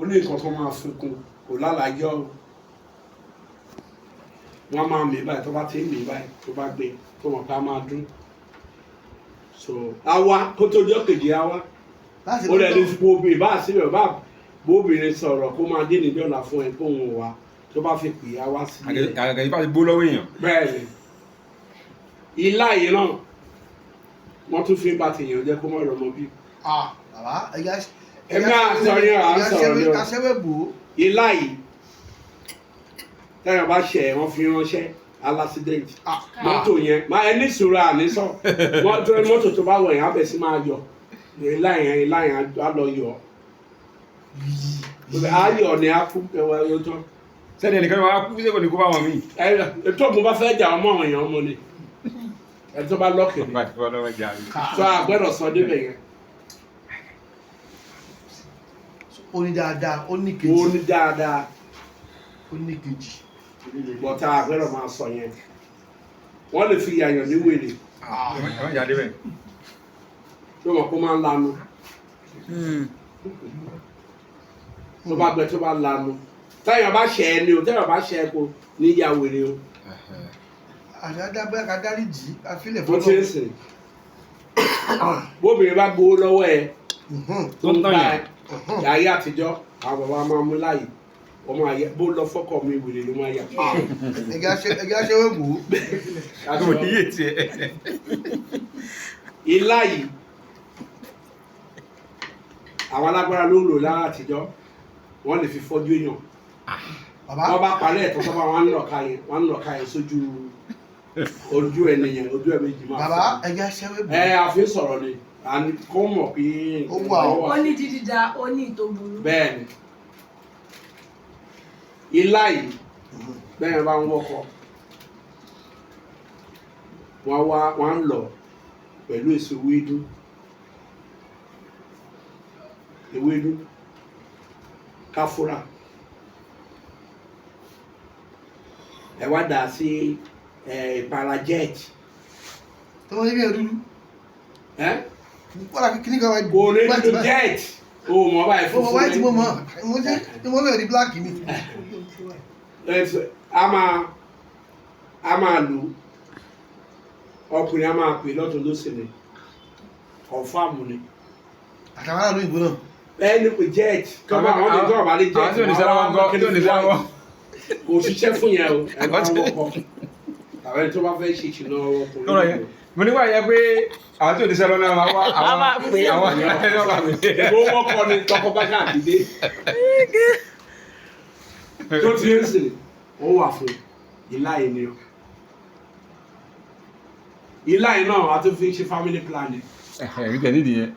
ní nǹkan tó máa sunkún kò lálàájọ́ o. Wọ́n máa mì báyìí, tó bá ti ń mì báyìí, tó bá gbé, tó mọ̀ pé a máa dún. So àwa kó tó jọ́ kejì, àwa Láti ó lè ní London. Obìnrin bá síbẹ̀, bá bóbìnrin sọ̀rọ̀, kó máa dé ní dọ́là fún ẹ, kó òun wá, tó bá fi pè é, á wá sílẹ̀. Àgàgà yìí bá ti gbó lọ́wọ́ èèyàn. Bẹ́ẹ̀ ni, ilá yìí náà wọ́n tún fi ń ba tèèyàn jẹ́ kó má rọmọ bí. Ah, bàbá, ẹ̀yà. Ẹ̀mí àtọ̀yìn à ń sọ̀rọ̀ ni o. Kàṣẹ́wé bò ó. Ilá yìí, tẹ́yàn bá ṣẹ̀, wọ́n fi ránṣẹ́ alásídẹ́ǹtì. Ah. Mọ́tò yẹn máa ẹni sùúrù àní sọ mọ́tò, mọ́tò tó bá wọ̀ yẹn á bẹ̀ sí máa yọ ilá yẹn, ilá yẹn á lọ yọ, á yọ ni, á kú ẹwà ẹwà tán. Sẹ́ni ẹnìkan wàá kú sẹ́kọ̀ọ́ ní kó bá wọn mí. Ẹ tó mo bá fẹ́ jà ọmọ àwọn èèyàn ọmọ ni, ẹ tó bá lọ́kì ni. Bá ti fọ́ lọ́wọ́ jà mí. Tó a gbọ́dọ̀ sọ débẹ̀ yẹn. Ó ní dáadáa, ó ní Ó kejì. ní dáadáa. Ó ní kejì. Bọ́tà a gbọ́dọ̀ máa sọ yẹn, wọ́n lè fi yàyàn ní wèrè. Ẹ má jà débẹ̀. Tó mọ̀ kó máa ń lanu, tó bá gbẹ, tó bá lanu, téèyàn bá ṣẹ̀ ẹ́ ni o, téèyàn bá ṣẹ̀ ẹ́, kó ní ya wèrè o. Àti adábẹ́ ká dárí jì í, ká fílẹ̀. Bó ti ń sìn, bóbìnrin bá gbowó lọ́wọ́ ẹ tó ń Tó ń bá tàn. ẹ, ayé àtijọ́ àwọn bàbá máa mú láàyè ọmọ ayé bó lọ fọ́kọ mi, wèrè ló máa yà. Ẹ̀yà ṣẹ́wé bò ó. Kò ní yé tiẹ̀. Ilá yìí, àwọn alágbára ló ń lò lára àtijọ́, wọ́n lè fi fọ́jú èèyàn. Bàbá. Wọ́n bá palẹ̀ ẹ̀tọ́ tó bá wọn ń lọ̀ka yẹn, wọ́n ń lọ̀ka yẹn sójú ojú ẹni yẹn, ojú ẹ méjì máa Bàbá, fọ́. ẹ̀yà ṣẹ́wé bò Ẹ ó. àfi sọ̀rọ̀ ni à ń kó mọ̀ pé Ó wà o. Ó ní dídída, ó ní ìtò burú. Bẹ́ẹ̀ ni, ilá yìí, bẹ́ẹ̀ bá ń wọ́kọ̀, wọ́n wá wọ́n ń lọ pẹ̀lú èso ewédú, ewédú káfúrà, ẹ wá dà sí ẹ ìpara jet. Tó wọ́n ní bí ẹ dúdú. Ẹ Wọ́n rà kíní kan wáyé. kò lè White dúdú báyìí. Jet o mọ̀ báyìí. Mo mọ Funfun white. ni. Mo mọ mo jẹ́ mo bẹ̀rẹ̀ ní black ni. A máa lò, ọkùnrin a máa pè lọ́tún lósì ni, confirm ni. Àtàwọn aráàlú ìbò náà. Ẹni pé jet tọ́ba àwọn ọdẹ tọ́ba lè jet. Àwọn tí ò ní sẹ́wọ́n gọ́, tí ò ní sẹ́wọ́n. Kò ṣiṣẹ́ fún yẹn o, ẹ bá wọkọ̀ tàbí ẹni tó bá fẹ́ ṣe ìṣìnà Lọ́rọ̀ yẹn ọkùnrin. Mo nígbà yẹn pé àwọn tí ò ní sẹ́wọ́n náà máa wá. A máa pè é. Àwọn ẹni wọ́n máa pè é. Ìbò wọ́kọ̀ ni tọkọ bá ṣáà dìde tó ti ń sìn, ó wà fún ilá yìí ni o. Ilá yìí náà a tún fi ń ṣe family planning. Ẹ̀mí tẹ̀ nídìí yẹn.